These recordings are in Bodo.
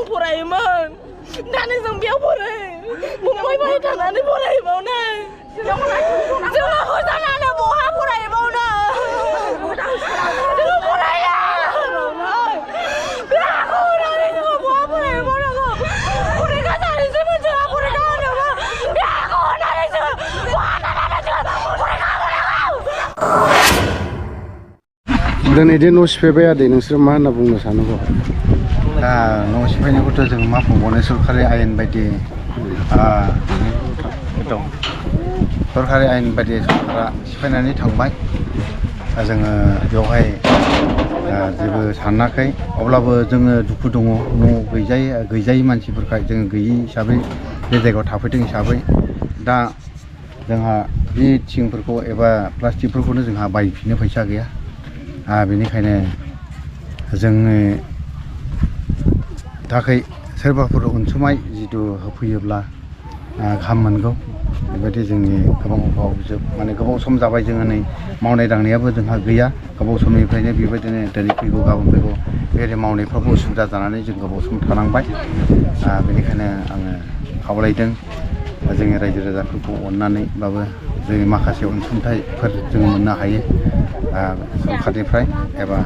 फरायोमोन दानि जों बेयाव फराय मुंबई बाय थांनानै फरायबावनो जोङो होजानानै बहा फरायबावनो जोङो फराया बेखौ होनानै जोङो बहा फरायबावनांगौ फरिखा जानायसो मोनसेया फरिखा होनांगौ बेखौ होनानै जोङो बहा थानानै जोङो फरिखा होनांगौ दिनै दे न' सिफायबाय आदै नोंसोर मा होनना बुंनो सानो दा न' सिफायनायखौथ' जों मा बुंबावनो सरकारि आयेन बायदि सरकारि आयेन बायदि सरकारा सिफायनानै थांबाय जोङो बेवहाय जेबो सानाखै अब्लाबो जोङो दुखु दङ न' गैजायै मानसिफोरखाय जोङो गैयि हिसाबै बे जायगायाव थाफैदों हिसाबै दा जोंहा बे थिंफोरखौ एबा प्लास्टिकफोरखौनो जोंहा बायफिननो फैसा गैया बेनिखायनो जोंनि थाखाय सोरबाफोर अनसुंथाइ जिथु होफैयोब्ला गाहाम मोनगौ बेबायदि जोंनि गोबां अभाब माने गोबाव सम जाबाय जोङो नै मावनाय दांनायाबो जोंहा गैया गोबाव समनिफ्रायनो बेबायदिनो दिनै फैगौ गाबोन फैगौ बेबायदि मावनायफ्रावबो उसुबिदा जानानै जों गोबाव सम थानांबाय बेनिखायनो आङो खावलायदों जोंनि रायजो राजाफोरखौ अननानैबाबो जोंनि माखासे अनसुंथाइफोर जोङो मोननो हायो सरकारनिफ्राय एबा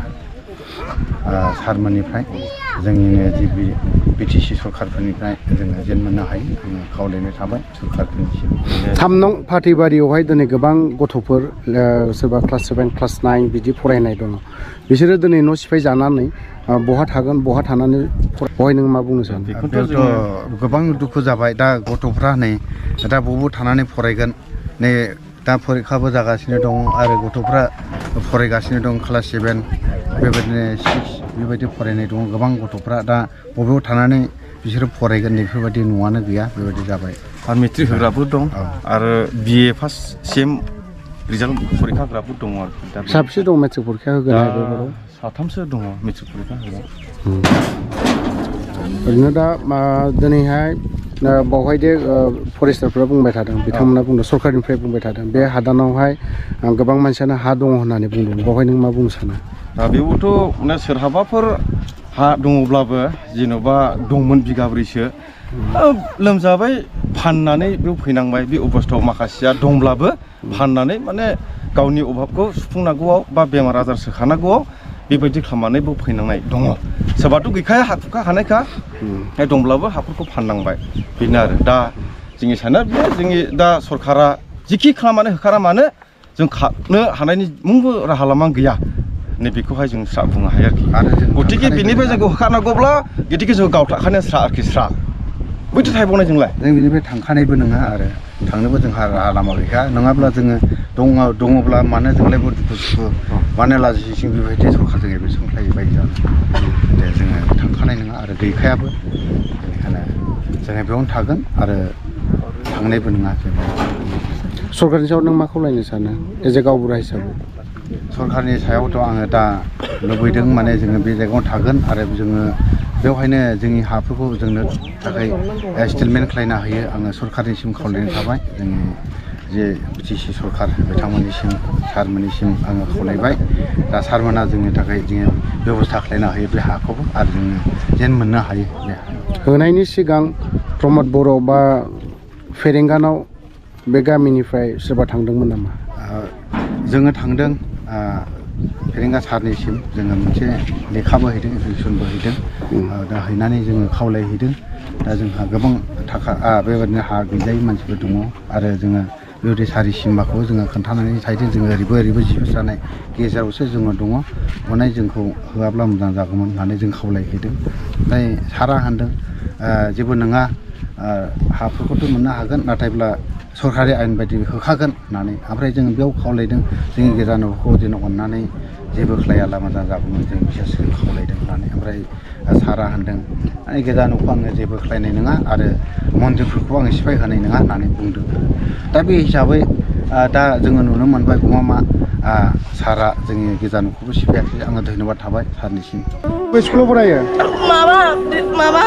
सारमोननिफ्राय जोंनिनो जि बिटिसि सरकारफोरनिफ्राय जोङो जेन मोननो हायो आङो खावलायनाय थाबाय सरकारफोरनिसिम 3 नं फाथैबारियावहाय दिनै गोबां गथ'फोर सोरबा क्लास 7 क्लास 9 बिदि फरायनाय दङ बिसोरो दिनै न' सिफाय जानानै बहा थागोन बहा थानानै बहाय नों मा बुंनो सानो बेखौथ' गोबां दुखु जाबाय दा गथ'फ्रा नै दा बबाव थानानै फरायगोन नै दा फरिखाबो जागासिनो दङ आरो गथ'फ्रा फरायगासिनो दं क्लास 7 बेबायदिनो 6 बेबायदि फरायनाय दङ गोबां गथ'फ्रा दा बबेयाव थानानै बिसोरो फरायगोन बेफोरबायदि न'आनो गैया बेबायदि जाबाय आरो मेट्रिक होग्राबो दं आरो बिए फार्स्ट सेम रिजाल्ट फरिखा होग्राबो दङ आरो साबेसे दं मेट्रिक फरिखा होगोन साथामसो दङ मेट्रिक फरिखा होग्रा ओरैनो दा दिनैहाय बावहाय दे फरेस्टारफ्रा बुंबाय थादों बिथांमोना बुंदों सरकारनिफ्राय बुंबाय थादों बे हादानावहाय गोबां मानसियानो हा दङ होननानै बुंदों बावहाय नों मा बुंनो सानो बेयावथ' माने सोरहाबाफोर हा दङब्लाबो जेन'बा दंमोन बिगाब्रैसो लोमजाबाय फाननानै बेयाव फैनांबाय बे अबस्थायाव माखासेया दंब्लाबो फाननानै माने गावनि अभाबखौ सुफुंनांगौआव बा बेमार आजार सोखानांगौआव बेबायदि खालामनानै बेयाव फैनांनाय दङ सोरबाथ' गैखाया हाखुखा हानायखा दंब्लाबो हाफोरखौ फाननांबाय बेनो आरो दा जोंनि साननाया बेयो जोंनि दा सरकारा जिखि खालामनानै होखारा मानो जों खानो हानायनि मुंबो राहा लामा गैया नैबेखौहाय जों स्रा बुंनो हायो आरोखि गतिके बेनिफ्राय जोंखौ होखारनांगौब्ला गतिके जों गावथाखानाया स्रा आरोखि स्रा बैथो थायबावनाय जोंलाय जों बिनिफ्राय थांखानायबो नङा आरो थांनोबो जोंहा राहा लामा गैया नङाब्ला जोङो दङब्ला मानो जोंलायबो दुखु सुखु मानो लाजिसिं बेबायदि सरकारजों एबा सोंख्लायबाय जानो जोङो थांखानाय नङा आरो गैखायाबो बेनिखायनो जोङो बेयावनो थागोन आरो थांनायबो नङा सरकारनि सायाव नों मा खावलायनो सानो एज ए गावबुरा हिसाबै सरकारनि सायावथ' आङो दा लुबैदों माने जोङो बे जायगायाव थागोन आरो जोङो बेवहायनो जोंनि हाफोरखौ जोंनो थाखाय सेटलमेन्ट खालामना होयो आङो सरकारनिसिम खावलायनाय थाबाय जोंनि जे बिटिसि सरकार बिथांमोननिसिम सारमोननिसिम आङो खावलायबाय दा सारमोना जोंनि थाखाय जोङो बेब'स्था खालामना होयो बे हाखौबो आरो जोङो जेन मोननो हायो बे होनायनि सिगां प्रमद बर' बा फेरेंगानाव बे गामिनिफ्राय सोरबा थांदोंमोन नामा जोङो थांदों फेरेंगा सारनिसिम जोङो मोनसे लेखाबो हैदों एप्लिकेसनबो हैदों दा हैनानै जोङो खावलायहैदों दा जोंहा गोबां थाखा बेबायदिनो हा गैजायै मानसिफोर दङ आरो जोङो बेबायदि सारिसिमाखौ जोङो खोन्थानानै थाहैदों जोङो ओरैबो जिबो जानाय गेजेरावसो जोङो दङ अनाय जोंखौ होआब्ला मोजां जागौमोन होननानै जों खावलायहैदों ओमफ्राय सारा होनदों जेबो नङा हाफोरखौथ' मोननो हागोन नाथायब्ला सरकारि आयेन बायदि होखागोन होननानै ओमफ्राय जों बेयाव खावलायदों जोंनि गेजा न'खौ जेन अननानै जेबो खालायाला मोजां जागौमोन जों बिसोरसो खावलायदों होननानै ओमफ्राय सारा होनदों माने गेजा न'खौ आङो जेबो खालायनाय नङा आरो मन्दिरफोरखौ आङो सिफाय होनाय नङा होननानै बुंदों दा बे हिसाबै दा जोङो नुनो मोनबाय गमामा सारा जोंनि गेजा न'खौबो सिफायाखै आङो धन्यबाद थाबाय सारनिसिम स्कुलाव फरायो माबा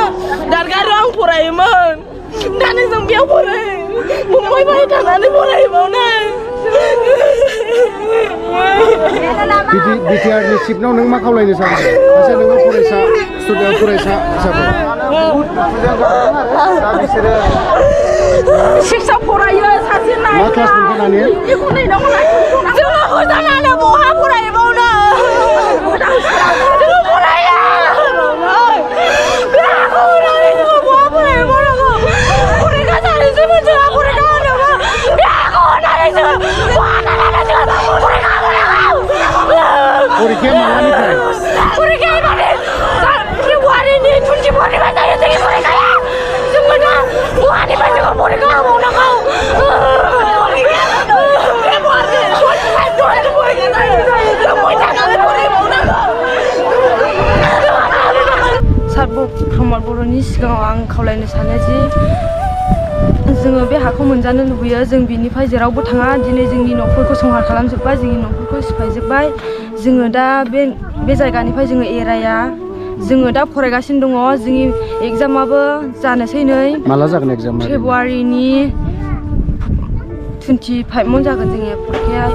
दारगारियाव आं फरायोमोन दानि जों बेयाव फराय मुंबई बाय थांनानै फरायबावनो बिटिआरनि चिफनाव नों मा खावलायनो सानो सासे नोङो फरायसा फरायसा हिसाबै दा बिसोरो सिक्सआव फरायो सासे नाय मा क्लास मोनखो दानिया बेखौ नायनांगौ जोङो गोजानानो बहा फरायबावनो जोङो फराया जोङो बहा फरायबावनांगौ फरायगा जानायसोमोन जोंहा फरायगा होनोबा बेखौ होनानै जोङो बहा थानानै जोङो फरायगा परिखाया मालानिफ्राय फरायगाया माने फेब्रुवारिनि 24निफ्राय जायो जोंनि फरायगाया जोङो दा बहानिफ्राय जोङो फरायगा होबावनांगौ सार प्रमद बर'नि सिगाङाव आं खावलायनो सानो जि जोङो बे हाखौ मोनजानो लुबैयो जों बिनिफ्राय जेरावबो थाङा दिनै जोंनि न'फोरखौ संहार खालामजोब्बाय जोंनि न'फोरखौ सिफायजोब्बाय जोङो दा बे जायगानिफ्राय जोङो एराया जोङो दा फरायगासिनो दङ जोंनि एगजामाबो जानोसै नै माला जागोन एगजाम फेब्रुवारिनि 25 मन जागोन जोंनि फरिखाया